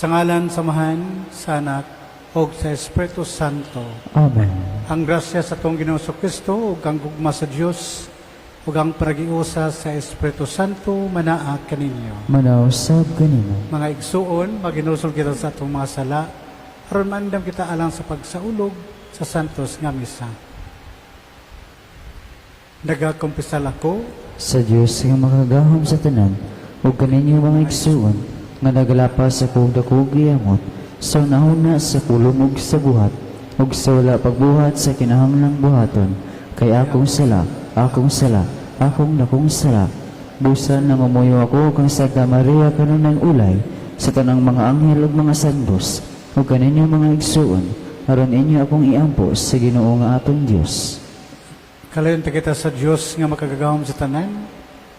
Sa ngalan sa Amahan, sa Anak, ug sa Espiritu Santo. Amen. Ang grasya sa atong Ginoong Kristo ug ang gugma sa Dios ug ang panagiusa sa Espiritu Santo manaa kaninyo. Manausab kanimo. Mga igsuon, maghinulsol kita sa atong mga sala aron maandam kita alang sa pagsaulog sa Santos nga Misa. Nagakumpisal ako sa Dios nga makagagahom sa tanan ug kaninyo, mga igsuon, nga nagalapas ako og dakong giyamot sa hunahuna, sa pulong ug sa buhat ug sa wala pagbuhat sa kinahanglang buhaton, kay akong sala, akong sala, akong dakong sala. Busa nangumuyo ako kang Santa Maria kanunayng ulay, sa tanang mga anghel ug mga santos, ug kaninyo, mga igsuon, aron inyo akong iampo sa Ginoo nga atong Dios. Kalayon ta kita sa Dios nga makagagahom sa tanan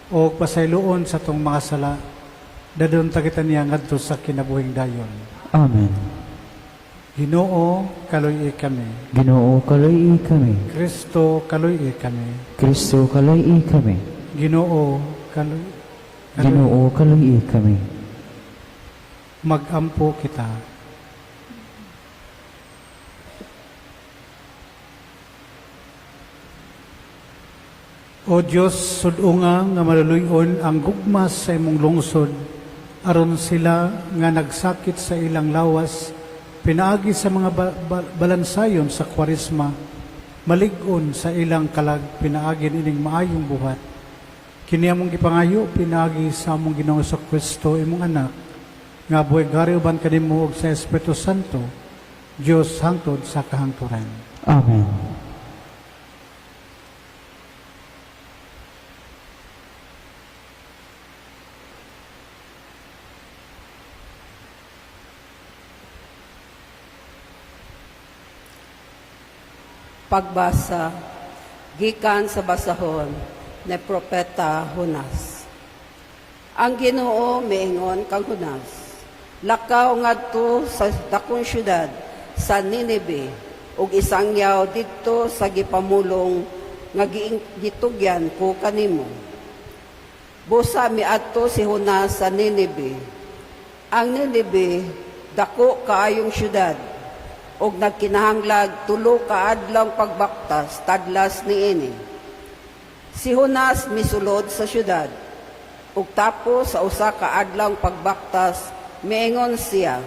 ug pasayloon sa atong mga sala. Dadon ta kita niya ngadto sa kinabuhing dayon. Amen. Ginoo, kaluy-i kami. Ginoo, kaluy-i kami. Kristo, kaluy-i kami. Kristo, kaluy-i kami. Ginoo, kaluy kaluy Ginoo, kaluy-i kami. Magampo kita. O Dios, sud-unga nga maluluy-on ang gugma sa imong lungsod, aron sila nga nagsakit sa ilang lawas pinaagi sa mga balansayon sa Kwaresma, malig-on sa ilang kalag pinaagi ining maayong buhat. Kini among gipangayo pinaagi sa among Ginoong Kristo, imong Anak, nga buhi gari uban kanimo ug sa Espiritu Santo, Dios hangtod sa kahangturan. Amen. Pagbasa gikan sa basahon ni Propeta Jonas. Ang Ginoo miingon kang Jonas, "Lakaw ngadto sa dakong syudad sa Nineve ug isangyaw didto sa gipamulong nga gitugyan ko kanimo." Busa miadto si Jonas sa Nineve. Ang Nineve dako kaayong syudad ug nagkinahanglag 3 ka adlaw pagbaktas tadlas niini. Si Jonas misulod sa syudad ug tapos sa 1 ka adlaw pagbaktas miingon siya,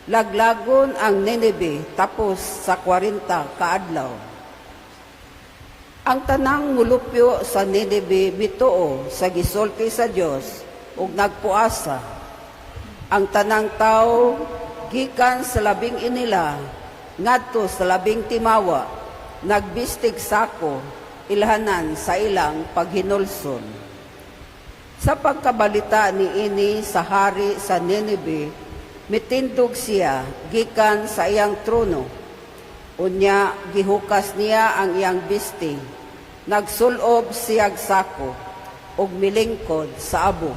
"Laglagon ang Nineve tapos sa 40 ka adlaw." Ang tanang mulupyo sa Nineve mituo sa gisulti sa Dios ug nagpuasa. Ang tanang tawo gikan sa labing inila ngadto sa labing timawa nagbistig sako ilhanan sa ilang paghinulsol. Sa pagkabalita ni ini sa hari sa Nineve, mitindog siya gikan sa iyang trono. Unya gihukas niya ang iyang bisti. Nagsulob siyag sako ug milingkod sa abo.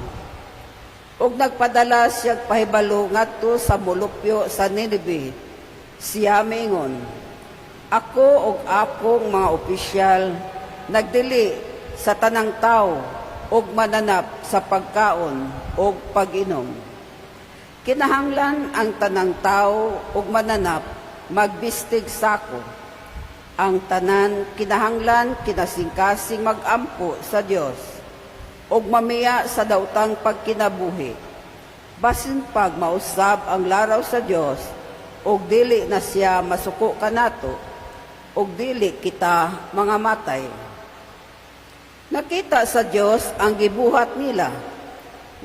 Ug nagpadala siyag pahibalo ngadto sa mulupyo sa Nineve. Siya miingon, "Ako ug akong mga opisyal nagdili sa tanang tawo ug mananap sa pagkaon ug pag-inom. Kinahanglan ang tanang tawo ug mananap magbistig sako. Ang tanan kinahanglan kinasingkasing magampo sa Dios ug mamiya sa daotang pagkinabuhi. Basin pag mausab ang laraw sa Dios ug dili na siya masuko kanato ug dili kita mga matay." Nakita sa Dios ang gibuhat nila.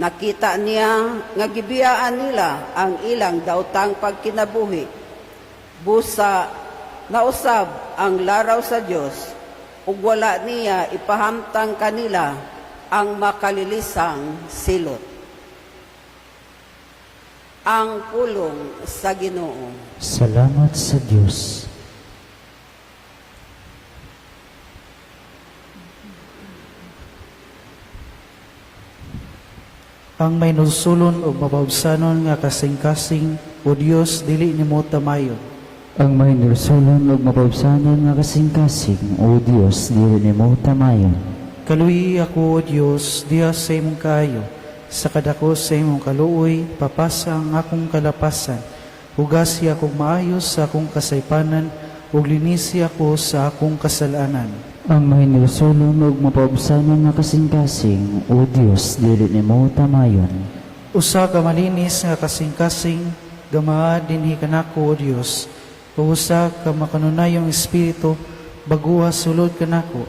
Nakita niya nga gibiyaan nila ang ilang daotang pagkinabuhi. Busa nausab ang laraw sa Dios ug wala niya ipahamtang kanila ang makalilisang silot. Ang pulong sa Ginoo. Salamat sa Dios. Ang mahinulsulon ug mapabsanon nga kasing-kasing, O Dios, dili nimo tamayon. Ang mahinulsulon ug mapabsanon nga kasing-kasing, O Dios, dili nimo tamayon. Kaluyi ako, O Dios, diha sa imong kaayo. Sa kadako sa imong kaluoy, papasa ang akong kalapasan. Hugasi akong maayo sa akong kasaypanan, ug linisi ako sa akong kasalanan. Ang mahinulsulon ug mapaubsanon nga kasing-kasing, O Dios, dili nimo tamayon. Usa ka malinis nga kasing-kasing, gamaa dinhi kanako, O Dios. Ug usa ka makanunayong espiritu, baguha sulod kanako.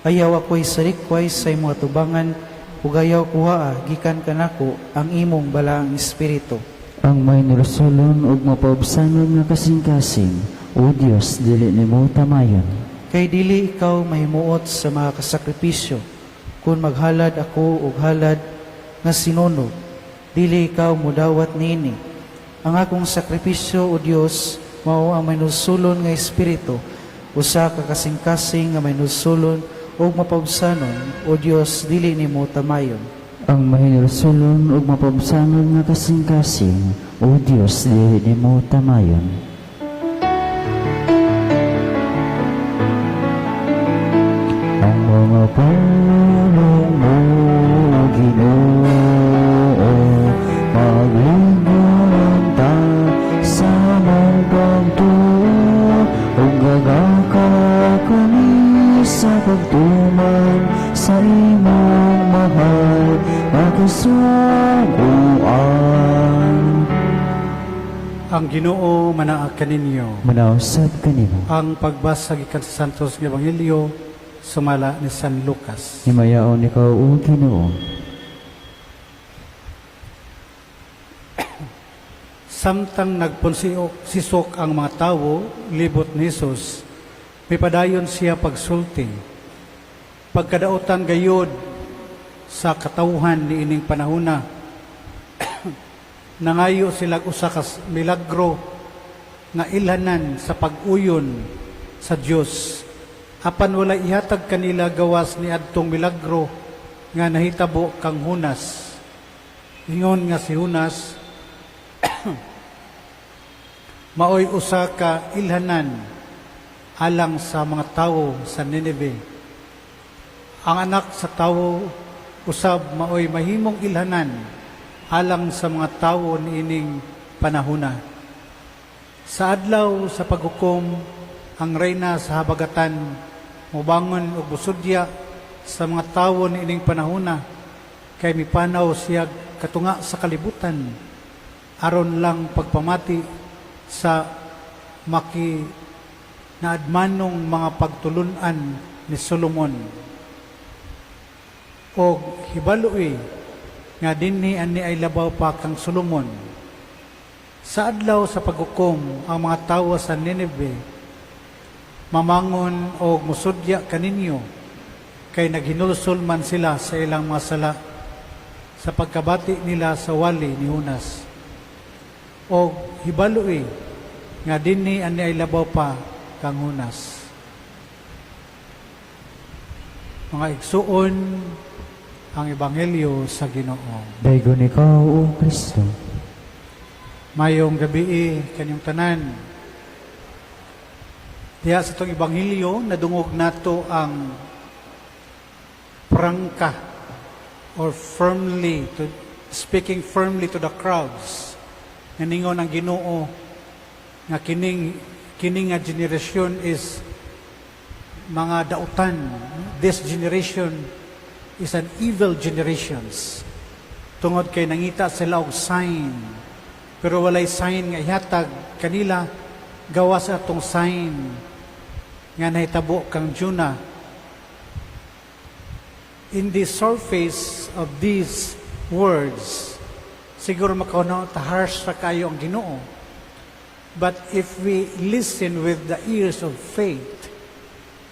Ayaw ako isalikway sa imong atubangan, ug ayaw kuhaa gikan kanako ang imong balaang espiritu. Ang mahinulsulon ug mapaubsanon nga kasing-kasing, O Dios, dili nimo tamayon. Kay dili ikaw mahimuot sa mga kasakripisyo, kung maghalad ako og halad nga sinunog, dili ikaw mudawat niini. Ang akong sakripisyo, O Dios, mao ang mahinulsulon nga espiritu, usa ka kasing-kasing nga mahinulsulon ug mapaubsanon, O Dios, dili nimo tamayon. Ang mahinulsulon ug mapaubsanon nga kasing-kasing, O Dios, dili nimo tamayon. Ang mga pulong mo, Ginoo, maglingkod sa among pagtuo, ug gagaka kami sa pagtuman sa imong mahal nga kasuguan. Ang Ginoo manaa kaninyo. Manausab kanimo. Ang pagbasa gikan sa Santos nga Ebanghelyo sumala ni San Lucas. Himayaon ikaw, O Ginoo. Samtang nagpunsisok ang mga tawo libot ni Jesus, mipadayon siya pagsulti. Pagkadautan gayod sa katawhan ni ining panahona, nangayo sila usa ka milagro nga ilhanan sa pag-uyon sa Dios. Apan wala ihatag kanila gawas ni adtong milagro nga nahitabo kang Junas. Ingon nga si Junas maoy usa ka ilhanan alang sa mga tawo sa Nineve. Ang Anak sa Tawo usab maoy mahimong ilhanan alang sa mga tawo niining panahona. Sa Adlaw sa Paghukom, ang reyna sa habagatan mobangon og busudya sa mga tawo niining panahona, kay mipanaw siya katunga sa kalibutan aron lang pagpamati sa maki naadmanong mga pagtulunan ni Solomon. Og hibaloi nga dinhi ani ay labaw pa kang Solomon. Sa Adlaw sa Paghukom, ang mga tawo sa Nineve mamangon og musudya kaninyo, kay naghinulsol man sila sa ilang mga sala sa pagkabati nila sa wali ni Junas. Og hibaloi nga dinhi ani ay labaw pa kang Junas. Mga igsuon, ang ebanghelyo sa Ginoo. Daygon ikaw, O Kristo. Mayong gabii kanyong tanan. Diha sa itong ebanghelyo, nadungog nato ang prangka or firmly to speaking firmly to the crowds. Nga ningon ang Ginoo nga kining nga generation is mga dautan. This generation is an evil generations. Tungod kay nangita sila og sign, pero walay sign nga ihatag kanila gawas sa atong sign nga nahitabo kang Jonah. In the surface of these words, siguro makauna ta harsh ra kayo ang Ginoo. But if we listen with the ears of faith,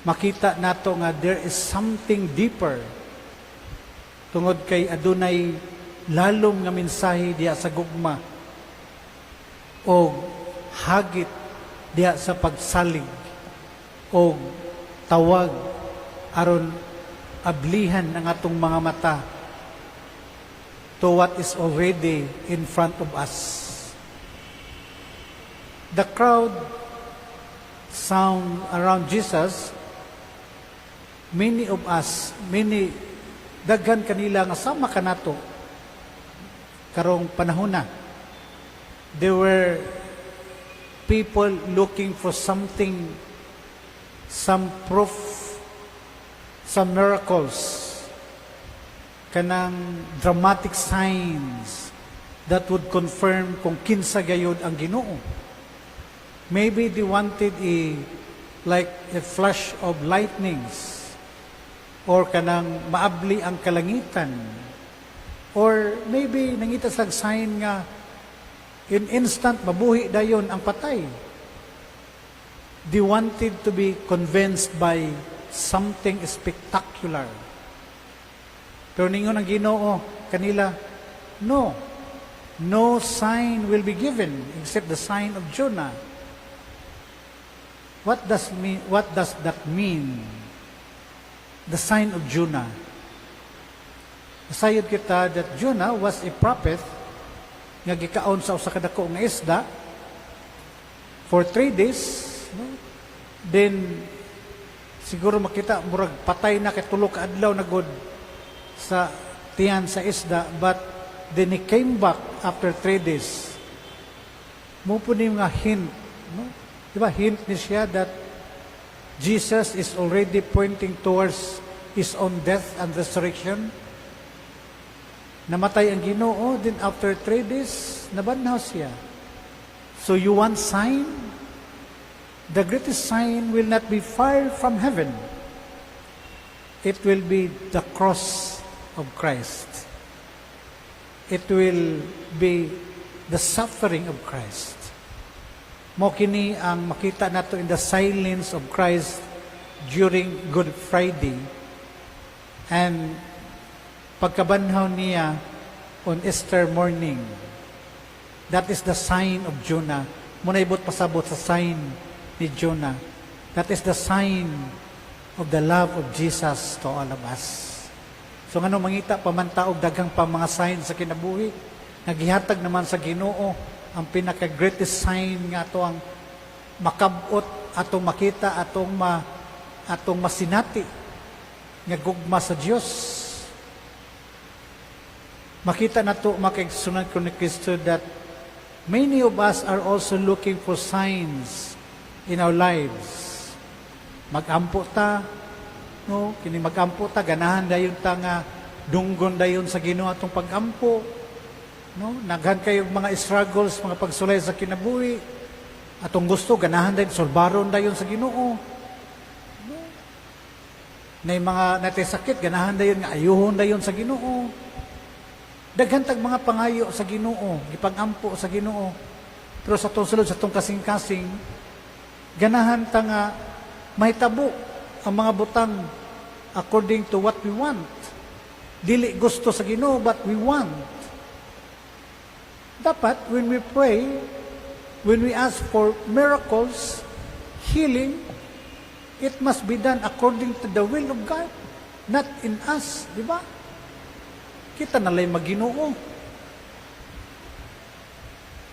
makita nato nga there is something deeper, tungod kay adunay lalom nga mensahe diha sa gugma o hagit diha sa pagsalig o tawag aron ablihan ang atong mga mata to what is already in front of us. The crowd sound around Jesus, many of us, many, daghan kanila nga sama kanato. Karong panahon na. There were people looking for something, some proof, some miracles, kanang dramatic signs that would confirm kung kinsa gayud ang Ginoo. Maybe they wanted a like a flash of lightnings or kanang maabli ang kalangitan or maybe nangita sa sign nga in instant mabuhi dayon ang patay. They wanted to be convinced by something spectacular. Pero ningon ang Ginoo kanila, "No, no sign will be given except the sign of Jonah." What does that mean? The sign of Jonah. Nasayod kita that Jonah was a prophet nga gikaon sa usa ka dako nga isda for 3 days, no? Then siguro makita murag patay na kay 3 ka adlaw na gud sa tiyan sa isda, but then he came back after 3 days. Mao po ni nga hint, no? Di ba hint ni siya that Jesus is already pointing towards his own death and resurrection? Namatay ang Ginoo, then after 3 days, nabanhaw siya. So you want sign? The greatest sign will not be fire from heaven. It will be the cross of Christ. It will be the suffering of Christ. Mao kini ang makita nato in the silence of Christ during Good Friday and pagkabanhaw niya on Easter morning. That is the sign of Jonah. Mao na buot pasabot sa sign ni Jonah. That is the sign of the love of Jesus to all of us. So ngano mangita pa man ta og daghang pa mga sign sa kinabuhi? Nagihatag naman sa Ginoo ang pinaka greatest sign nga ato ang makabot, atong makita, atong masinati nga gugma sa Dios. Makita nato, mga kaigsuonan ko ni Kristo, that many of us are also looking for signs in our lives. Magampo ta, no? Kini magampo ta, ganahan dayon ta nga dunggon dayon sa Ginoo atong pagampo. No? Daghan kayo mga struggles, mga pagsulay sa kinabuhi. Atong gusto, ganahan dayon, solbaron dayon sa Ginoo. No? Nay mga natay sakit, ganahan dayon nga ayuhon dayon sa Ginoo. Daghan tag mga pangayo sa Ginoo, gipangampo sa Ginoo. Pero sa atong sulod, sa atong kasing-kasing, ganahan ta nga mahitabo ang mga butang according to what we want. Dili gusto sa Ginoo, but we want. Dapat when we pray, when we ask for miracles, healing, it must be done according to the will of God, not in us, di ba? Kita na lay magginoo.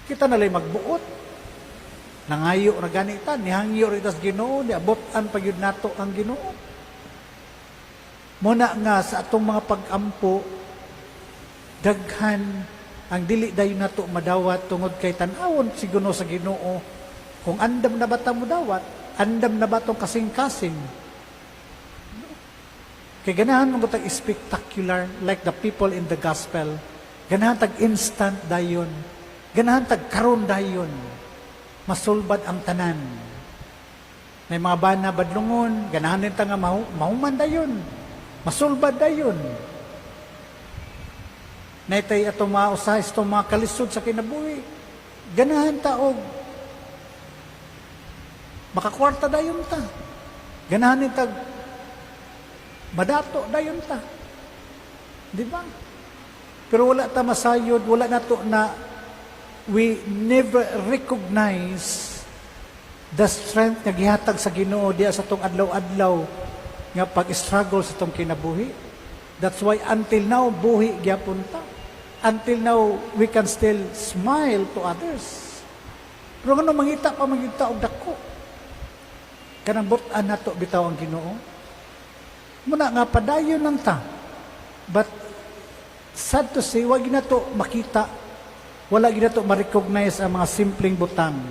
Kita na lay magbuot. Nangayo ra gani ta, nihangyo ra ta sa Ginoo, niabot-an pa gyud nato ang Ginoo. Mao na nga sa atong mga pag-ampo, daghan ang dili dayon nato madawat tungod kay tan-awon siguro sa Ginoo kung andam na ba ta modawat, andam na ba tong kasing-kasing. Kay ganahan mo tag spectacular like the people in the gospel. Ganahan tag instant dayon. Ganahan tag karon dayon. Masulbad ang tanan. May mga bana badlungon, ganahan din ta nga mahuman dayon. Masulbad dayon. Naitay atong mga usahay itong mga kalisod sa kinabuhi. Ganahan ta og makakwarta dayon ta. Ganahan din tag madato dayon ta. Di ba? Pero wala ta masayod, wala nato na we never recognize the strength nga gihatag sa Ginoo diya sa atong adlaw-adlaw nga pag-struggle sa atong kinabuhi. That's why until now buhi gyapon ta. Until now we can still smile to others. Pero ngano mangita pa mangita og dako? Kanang but-an nato bitaw ang Ginoo. Mao na nga padayon lang ta. But Sad to say, wa nato makita, wala nato ma-recognize ang mga simpleng butang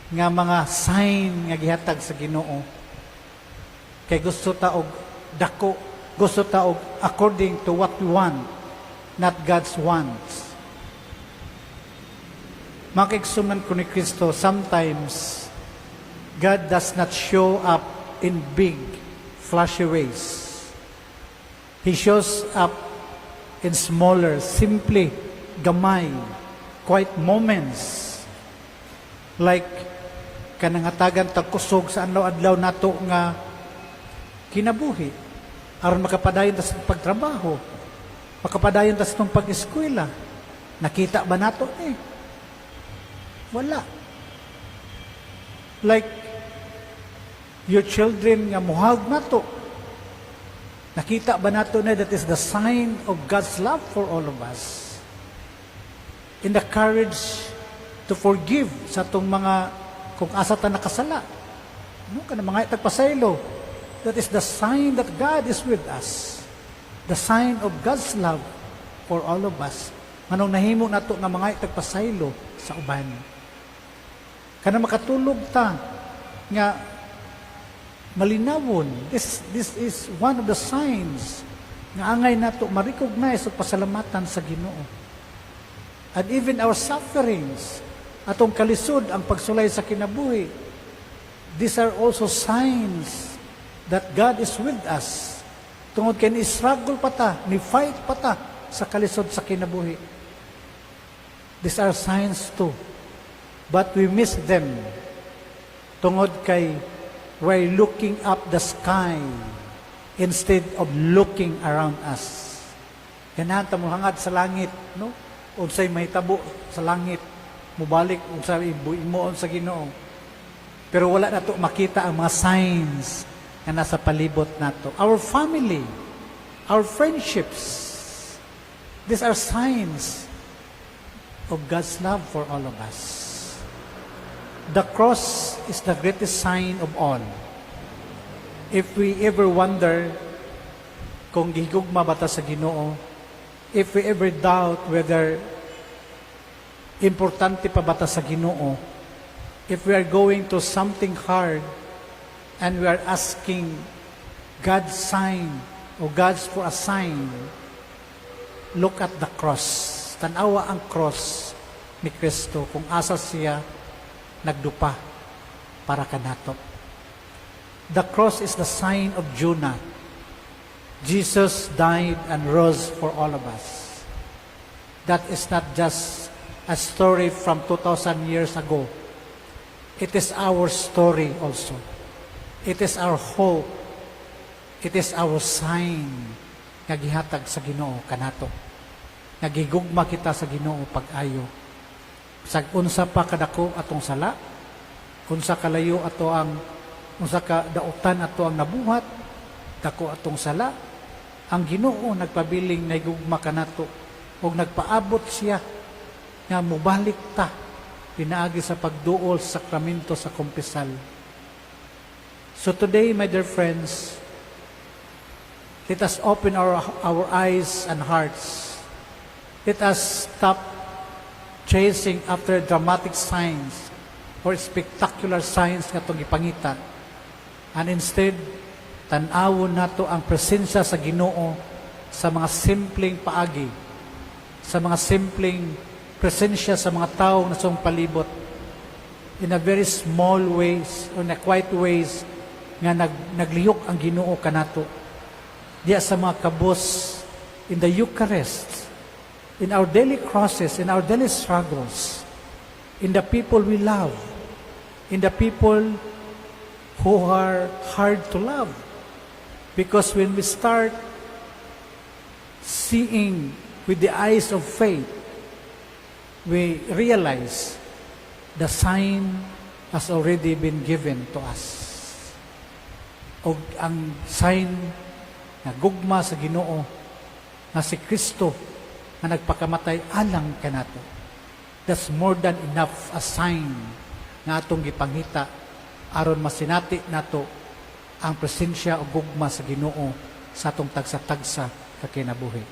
nga mga sign nga gihatag sa Ginoo. Kay gusto ta og dako, gusto ta og according to what we want, not God's wants. Mga kaigsuonan ko ni Kristo, sometimes God does not show up in big, flashy ways. He shows up in smaller, simply gamay, quiet moments. Like, kanang hatagan tag kusog sa adlaw-adlaw nato nga kinabuhi aron makapadayon ta sa pagtrabaho, makapadayon ta sa atong pag-eskwela. Nakita ba nato eh? Wala. Like your children nga muhag nato, nakita ba nato na that is the sign of God's love for all of us? In the courage to forgive sa atong mga kung asa ta nakasala, no, kana mga tagpasaylo, that is the sign that God is with us, the sign of God's love for all of us. Nganong nahimo nato nga mga tagpasaylo sa uban. Kana makatulog ta nga malinawon, this is one of the signs nga angay nato ma-recognize ug pasalamatan sa Ginoo. And even our sufferings, atong kalisod, ang pagsulay sa kinabuhi, these are also signs that God is with us. Tungod kay ni struggle pa ta, ni fight pa ta sa kalisod sa kinabuhi. These are signs too. But we miss them tungod kay we're looking up the sky instead of looking around us. Ganahan ta hangad sa langit, no? Unsay mahitabo sa langit, mubalik unsa himuon sa Ginoo. Pero wala nato makita ang mga signs nga nasa palibot nato. Our family, our friendships, these are signs of God's love for all of us. The cross is the greatest sign of all. If we ever wonder kung gihigugma ba ta sa Ginoo, if we ever doubt whether importante pa ba ta sa Ginoo, if we are going to something hard and we are asking God's sign or God's for a sign, look at the cross. Tanawa ang cross ni Kristo kung asa siya nagdupa para kanato. The cross is the sign of Jonah. Jesus died and rose for all of us. That is not just a story from 2,000 years ago. It is our story also. It is our hope. It is our sign nga gihatag sa Ginoo kanato. Nga gigugma kita sa Ginoo pag-ayo. Sa unsa pa kadako atong sala, unsa kalayo ato ang unsa ka dautan ato ang nabuhat, dako atong sala, ang Ginoo nagpabiling nahigugma kanato ug nagpaabot siya nga mubalik ta pinaagi sa pagduol sa sakramento sa kumpisal. So today, my dear friends, let us open our eyes and hearts. Let us stop chasing after dramatic signs or spectacular signs nga atong ipangita. And instead, tan-awon nato ang presensya sa Ginoo sa mga simpleng paagi, sa mga simpleng presensya sa mga tao na sa palibot, in a very small ways, or in a quiet ways, nga naglihok ang Ginoo kanato. Diya sa mga kabos in the Eucharist, in our daily crosses, in our daily struggles, in the people we love, in the people who are hard to love. Because when we start seeing with the eyes of faith, we realize the sign has already been given to us. O ang sign nga gugma sa Ginoo nga si Kristo nga nagpakamatay alang kanato. That's more than enough a sign nga atong gipangita aron masinati nato ang presensya o gugma sa Ginoo sa atong tagsa-tagsa ka kinabuhi.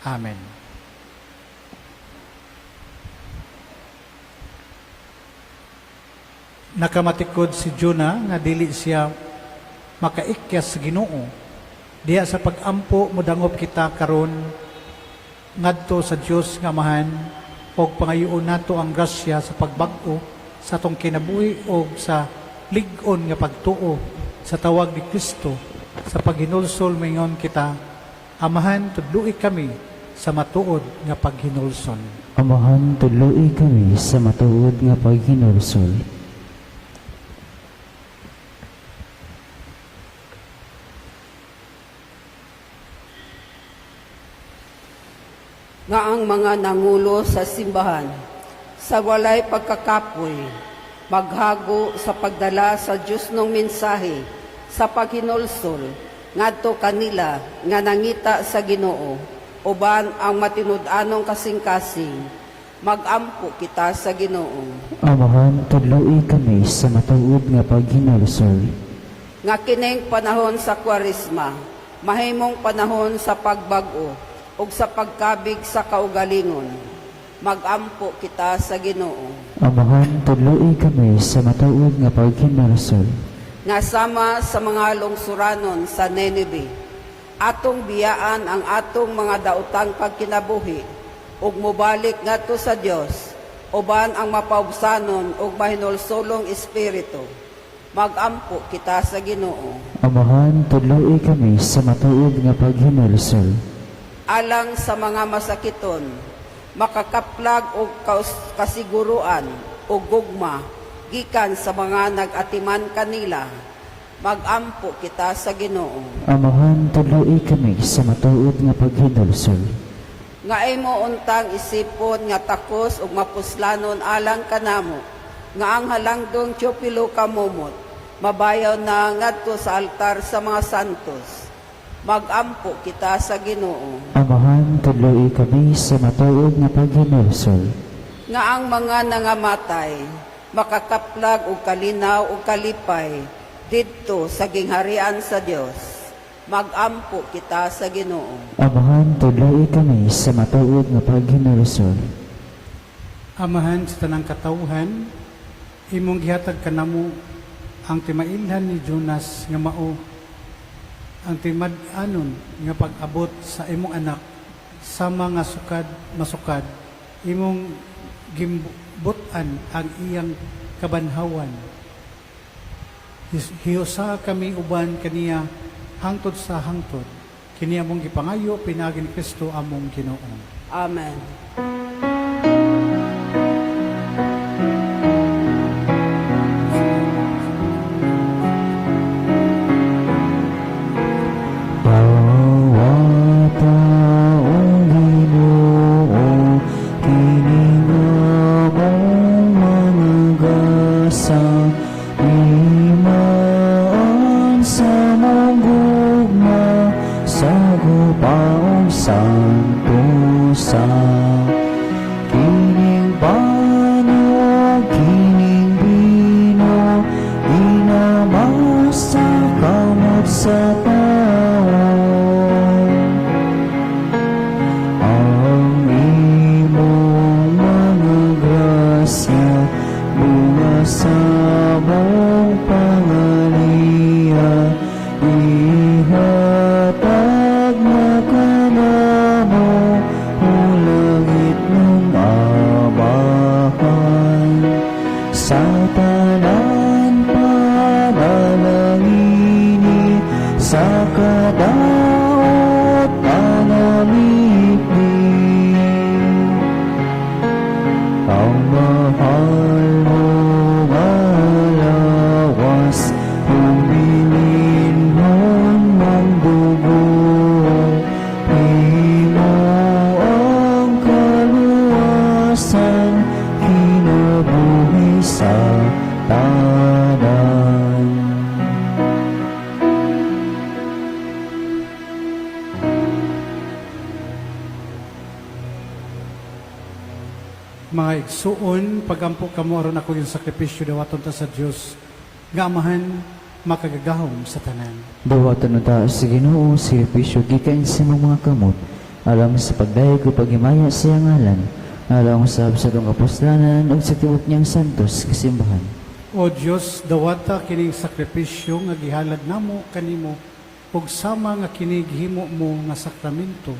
Amen. Nakamatikod si Jonah nga dili siya makaikyas sa Ginoo. Diha sa pag-ampo modangop kita karon ngadto sa Dios nga Amahan og pangayoon nato ang grasya sa pagbag-o sa atong kinabuhi og sa lig-on nga pagtuo sa tawag ni Kristo sa paghinulsol. Maingon kita, Amahan, tudloi kami sa matuod nga paghinulsol. Amahan, tudloi kami sa matuod nga paghinulsol. Nga ang mga nangulo sa simbahan sa walay pagkakapoy maghago sa pagdala sa Diyos ng mensahe sa paghinulsol ngadto kanila nga nangita sa Ginoo uban ang matinud-anong kasing-kasing. Magampo kita sa Ginoo. Amahan, tudloi kami sa matuod nga paghinulsol. Nga kining panahon sa Kwaresma mahimong panahon sa pagbag-o ug sa pagkabig sa kaugalingon. Magampo kita sa Ginoo. Amahan, tudloi kami sa matuod nga paghinulsol. Nga sama sa mga lungsuranon sa Nineveh, atong biyaan ang atong mga daotang pagkinabuhi ug mobalik ngadto sa Dios uban ang mapaubsanon ug mahinulsolong espiritu. Magampo kita sa Ginoo. Amahan, tudloi kami sa matuod nga paghinulsol. Alang sa mga masakiton, makakaplag og kasiguruan o gugma gikan sa mga nag-atiman kanila. Magampo kita sa Ginoo. Amahan, tudloi kami sa matuod nga paghinulsol. Nga imo untang isipon nga takos ug mapuslanon alang kanamo nga ang halangdong Teopilo kamumot mabayaw na ngadto sa altar sa mga santos. Magampo kita sa Ginoo. Amahan, tudloi kami sa matuod nga paghinulsol. Nga ang mga nangamatay makakaplag og kalinaw ug kalipay didto sa gingharian sa Dios. Magampo kita sa Ginoo. Amahan, tudloi kami sa matuod nga paghinulsol. Amahan sa tanang katawhan, imong gihatag kanamo ang timailhan ni Jonas nga mao ang timad-anon nga pag-abot sa imong anak sa mga sukad masukad imong gimbut-an ang iyang kabanhawan. Hiusa kami uban kaniya hangtod sa hangtod. Kini among gipangayo pinaagi ni Kristo among Ginoo. Amen. Dawata o Ginoo, kining among mga gasa, imaan sa among gugma, sa gupaong santosa. Kining panog, kining bino, ginamas sa kamot sa tao. Ang imong mga grasya, bunga sa among pangaliya, ihatag na kanamo, o langit ng Amahan. Sa tanan panalangini, sa kadaot panalipin. Ang mahal mo nga lawas, humilinhon mong dugo, himo ang kaluwasan, kinabuhi sa tanan. Mga igsuon, pagampo kamo aron ako yung sakripisyo dawaton ta sa Dios nga Amahan makagagahom sa tanan. Dawaton na ta sa Ginoo, sakripisyo gikan sa imong mga kamot, Alang sa pagdayeg ug paghimaya sa iyang ngalan, alang usab sa atong kapuslanan ug sa tibuok niyang santos nga simbahan. O Dios, dawata kining sakripisyo nga gihalad namo kanimo ug sama nga kini gihimo mo nga sakramento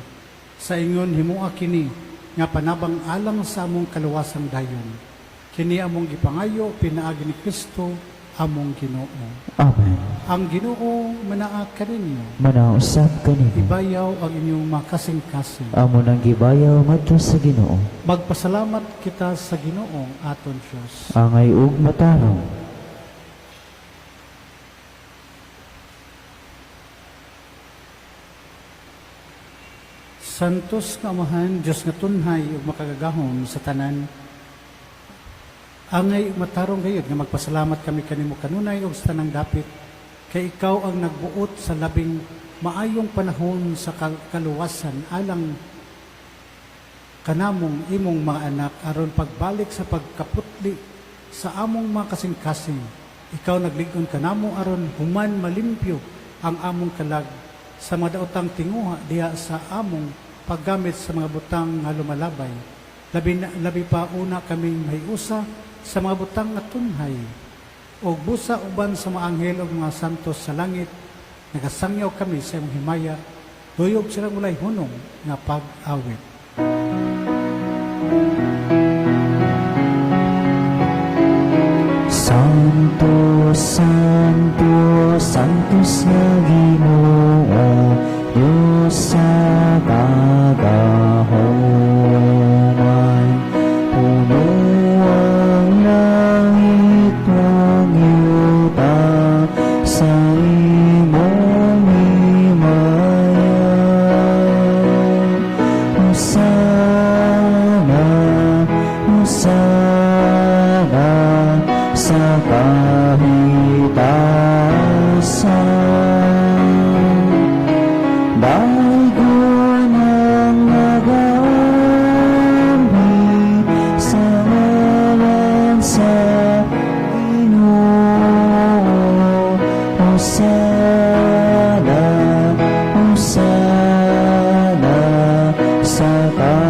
sa ingon himoa kini nga panabang alang sa among kaluwasang dayon. Kini among gipangayo pinaagi ni Kristo among Ginoo. Amen. Ang Ginoo manaa kaninyo. Manausab kanimo. Ibayaw ang inyong makasing-kasing. Amo nang gibayaw ngadto sa Ginoo. Magpasalamat kita sa Ginoong aton Dios. Angay ug matarong. Santos nga Amahan, Dios nga tunhay ug makagagahom sa tanan. Angay ug matarong gayud nga magpasalamat kami kanimo kanunay ug sa tanang dapit kay ikaw ang nagbuot sa labing maayong panahon sa kaluwasan alang kanamong imong mga anak aron pagbalik sa pagkaputli sa among mga kasing-kasing. Ikaw naglig-on kanamo aron human malimpyo ang among kalag sa mga daotang tinguha diha sa among paggamit sa mga butang nga lumalabay. Labi pa una kaming mahiusa sa mga butang nga tunhay og busa uban sa mga anghel ug mga santos sa langit, nagasangyaw kami sa imong himaya, duyog silang walay hunong nga pag-awit. Santo, Santo, Santos nga Ginoo, Diyos sa kagahoman. Puno ang langit ug yuta sa imong himaya. Hosana, Hosana sa kahitasan. Daygon ang nagaanhi sa ngalan sa Ginoo. Hosana, Hosana sa kahitasan.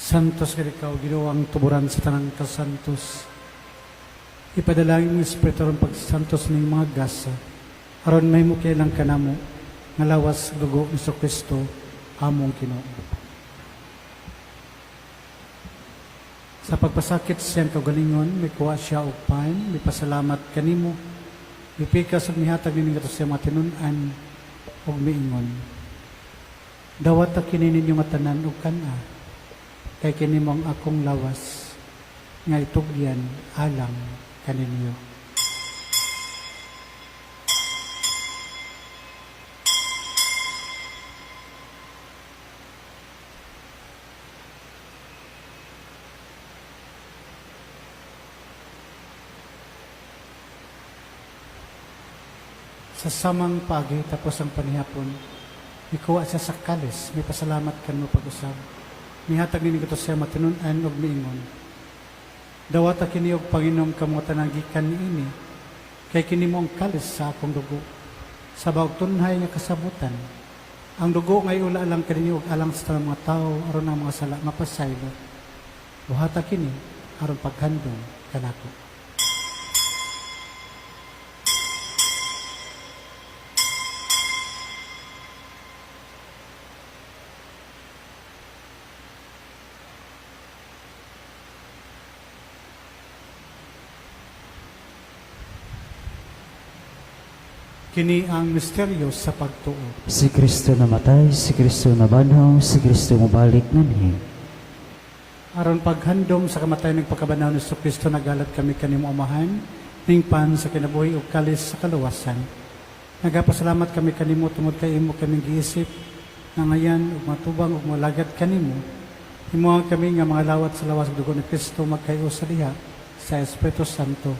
Santos ka ikaw, Ginoo, ang tuburan sa tanang kasantos. Ipadalangin mo Espiritu aron pagsantos ning mga gasa, aron mahimo kailang kanamo nga lawas dugo ni Kristo among Ginoo. Sa pagpasakit siyang kaugalingon, mikuha siya og pan, mipasalamat kanimo, mipikas ug mihatag nining ngadto sa mga tinun-an ug miingon. Dawata kini ninyo nga tanan og kan-a, kay kini mao ang akong lawas nga itugyan alang kaninyo. Sa samang pagi tapos ang panihapon, mikuha siya sa kalis, may pasalamat kanimo pag-usab. Mihatag nini kato siya matinun-an og miingon. Dawata kini og panginom kamo tanan gikan niini, kay kini mo ang kalis sa akong dugo. Sa bag-ong tunhay nga kasabutan, ang dugo nga iula alang kaninyo ug alang sa tanang mga tawo aron ang mga sala mapasaylo. Buhata kini aron paghandom kanako. Kini ang misteryo sa pagtuo. Si Kristo namatay, si Kristo nabanhaw, si Kristo mobalik nganhi. Aron paghandom sa kamatayon ug pagkabanhaw ni Kristo, nagahalad kami kanimo, Amahan, ning pan sa kinabuhi ug kalis sa kaluwasan. Nagapasalamat kami kanimo tungod kay imo kaming giisip nga angayan ug matubang ug molagad kanimo. Himoa kami nga mga lawat sa lawas ug dugo ni Kristo magkaiusa diha sa Espiritu Santo.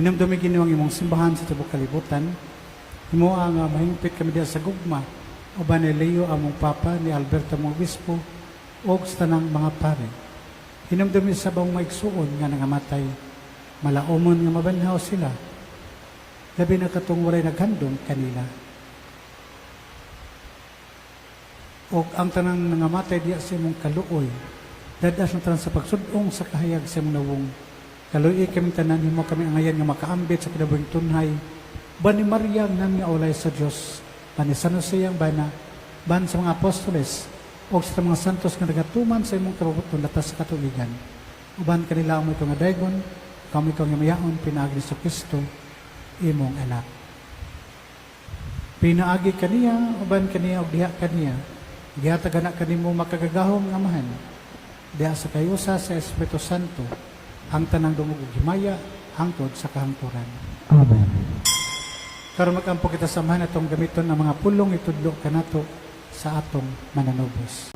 Hinumdumi, Ginoo, ang imong simbahan sa tibok kalibutan. Himoa nga mahingpit kami diha sa gugma uban ni Leo among Papa, ni Alberto among Obispo, ug sa tanang mga pare. Hinumdumi sa among mga igsuon nga nangamatay, malaumon nga mabanhaw sila, labi na katong walay naghandom kanila. Og ang tanang nangamatay diya sa imong kaluoy, dad-a sa tanan sa pagsud-ong sa kahayag sa imong nawong. Kaluoyi kaming tanan, himo kami angayan nga makaambit sa kinabuhing tunhay. Uban ni Maria ang nga ulay sa Dios, ban ni San Jose iyang bana, ban sa mga apostoles, o sa mga santos nga nagatuman sa imong kabubut-on latas sa katuigan. Uban kanila amo ikaw nga daygon, kamo ikaw nga mayaon, pinaagi ni Kristo, imong anak. Pinaagi kaniya, uban kaniya, ug diha kaniya, gihatag na kanimo makagagahom nga Amahan, diha sa kayusa sa Espiritu Santo, ang tanang dungog ug himaya hangtod sa kahangturan. Amen. Karon magampo kita sa Amahan, atong gamiton ang mga pulong itudlo kanato sa atong mananubos.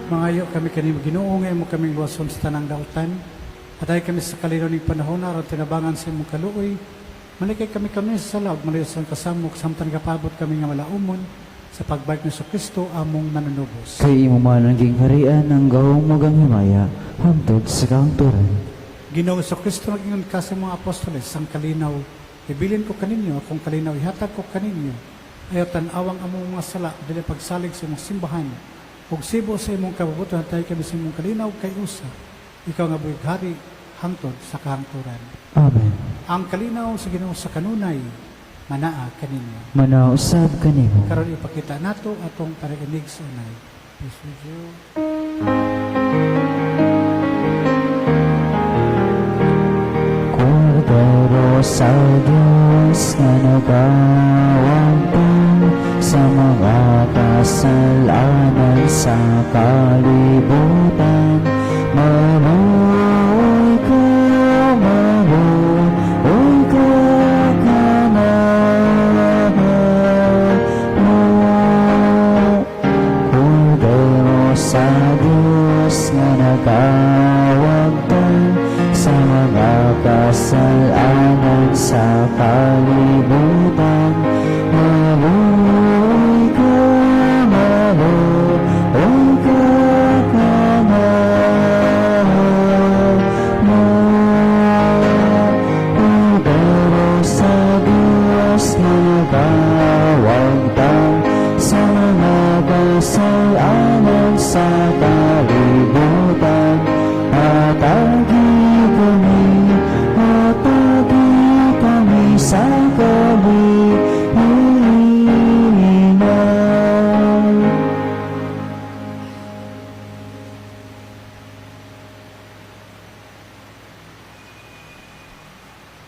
Mangayo kami kanimo, Ginoo, nga imo kaming luwason sa tanang dautan. Hatagi kami sa kalinaw ning panahon aron tinabangan sa imong kaluoy. Malikay kami kami sa sala ug malayo sa kasamok samtang gapabot kami nga malaumon sa pagbalik ni Kristo among manunubos. Kay imo man ang gingharian, ang gahom ug ang himaya hangtod sa kahangturan. Ginoong Kristo, nag-ingon ka sa mga apostoles, "Ang kalinaw ibilin ko kaninyo, akong kalinaw ihatag ko kaninyo. Ayaw tan-awang among mga sala, dili pagsalig sa imong simbahan. Ug sibo sa imong kabubut-on, hatagi kami sa imong kalinaw kay usa. Ikaw nga buhi hari hangtod sa kahangturan." Amen. Ang kalinaw sa Ginoo sa kanunay manaa kaninyo. Manaa usab kanimo. Karon ipakita nato atong panikinig sa unay. Peace with you. Kordero sa Diyos nga nagawagtang sa mga kasalanan sa kalibutan. Maluoy ka, maluoy ka kanamo. Kordero sa Diyos nga nagawagtang sa mga kasalanan sa kalibutan. Maluoy ka, maluoy ka kanamo.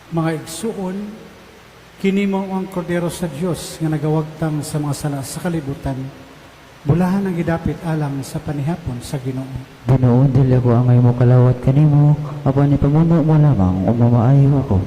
Mga igsuon, kini mao ang kordero sa Dios nga nagawagtang sa mga sala sa kalibutan. Bulahan ang gidapit alang sa panihapon sa Ginoo. Ginoo, dili ako angay mokalawat kanimo, apan ipamuno mo lamang ug mamaayo ako.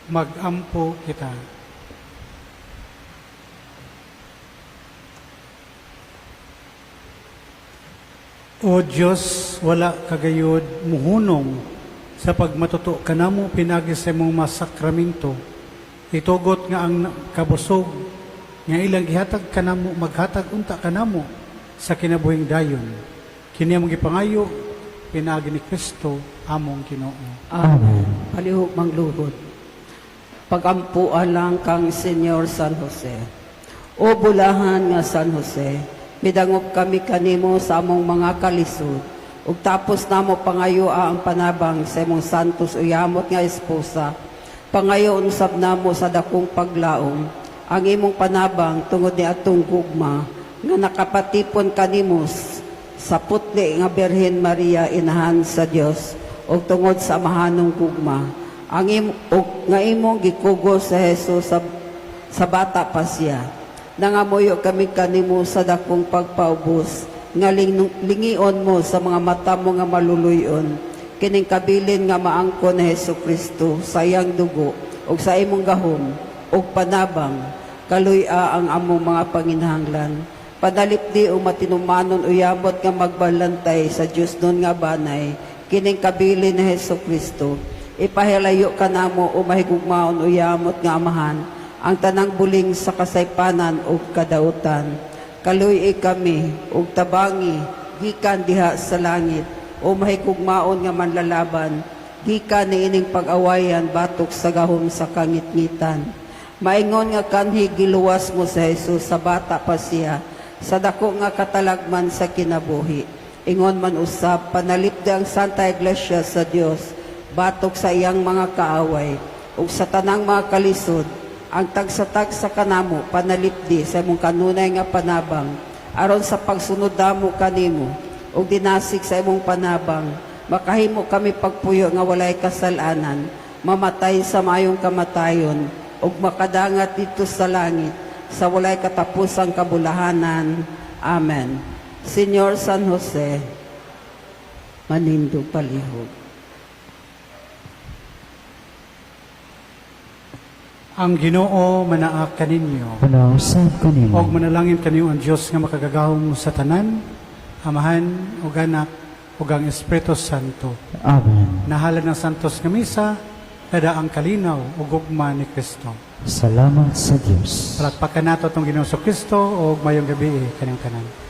Magampo kita. O Diyos, wala kagayod muhunong sa pagmatuto kanamo pinagi sa imong mga sakramento. Itugot nga ang kabusog nga ilang gihatag kanamo, maghatag unta kanamo sa kinabuhing dayon. Kini among gipangayo pinaagi ni Kristo among Ginoo. Amen. Palihog mangluhod. Pagampo alang kang Senyor San Jose. O bulahan nga San Jose, midangop kami kanimo sa among mga kalisod. Ug tapos namo pangayo ang panabang sa imong santos uyamot nga esposa. Pangayo usab namo sa dakong paglaom ang imong panabang tungod ni atong gugma nga nakapatipon kanimo sa putli nga Birhen Maria inahan sa Dios ug tungod sa amahanong gugma ang ug nga imong gikugos sa Jesus sa bata pa siya. Nangamuyo kami kanimo sa dakong pagpaubos nga lingion mo sa mga mata mo nga maluluyon kining kabilin nga maangkon ni Hesus Kristo sa iyang dugo ug sa imong gahom ug panabang. Kaluy-a ang among mga panginahanglan. Panalipdi o matinumanon uyamot nga magbalantay sa Dios nun nga banay kining kabilin ni Hesus Kristo. Ipahilayo kanamo o mahigugmaon uyamot nga Amahan ang tanang buling sa kasaypanan ug kadautan. Kaluy kami ug tabangi gikan diha sa langit o mahigugmaon nga manlalaban gikan niining pag-awayan batok sa gahom sa kangitngitan. Maingon nga kanhi giluwas mo sa Jesus sa bata pa siya sa dako nga katalagman sa kinabuhi. Ingon man usab, panalipdi ang Santa Iglesia sa Dios batok sa iyang mga kaaway ug sa tanang mga kalisod. Ang tagsa-tagsa kanamo panalipdi sa imong kanunay nga panabang aron sa pagsunod namo kanimo ug dinasig sa imong panabang, makahimo kami pagpuyo nga walay kasalanan, mamatay sa maayong kamatayon ug makadangat dito sa langit sa walay katapusang kabulahanan. Amen. Señor San Jose, manindog palihog. Ang Ginoo manaa kaninyo. Manausab kanimo. Og manalangin kaniyo ang Dios nga makagagahom sa tanan, Amahan ug Anak ug ang Espiritu Santo. Amen. Nahalad ng Santos nga Misa, kada ang kalinaw ug gugma ni Kristo. Salamat sa Dios. Palakpakan nato atong Ginoong Kristo ug mayong gabi kanyang tanan.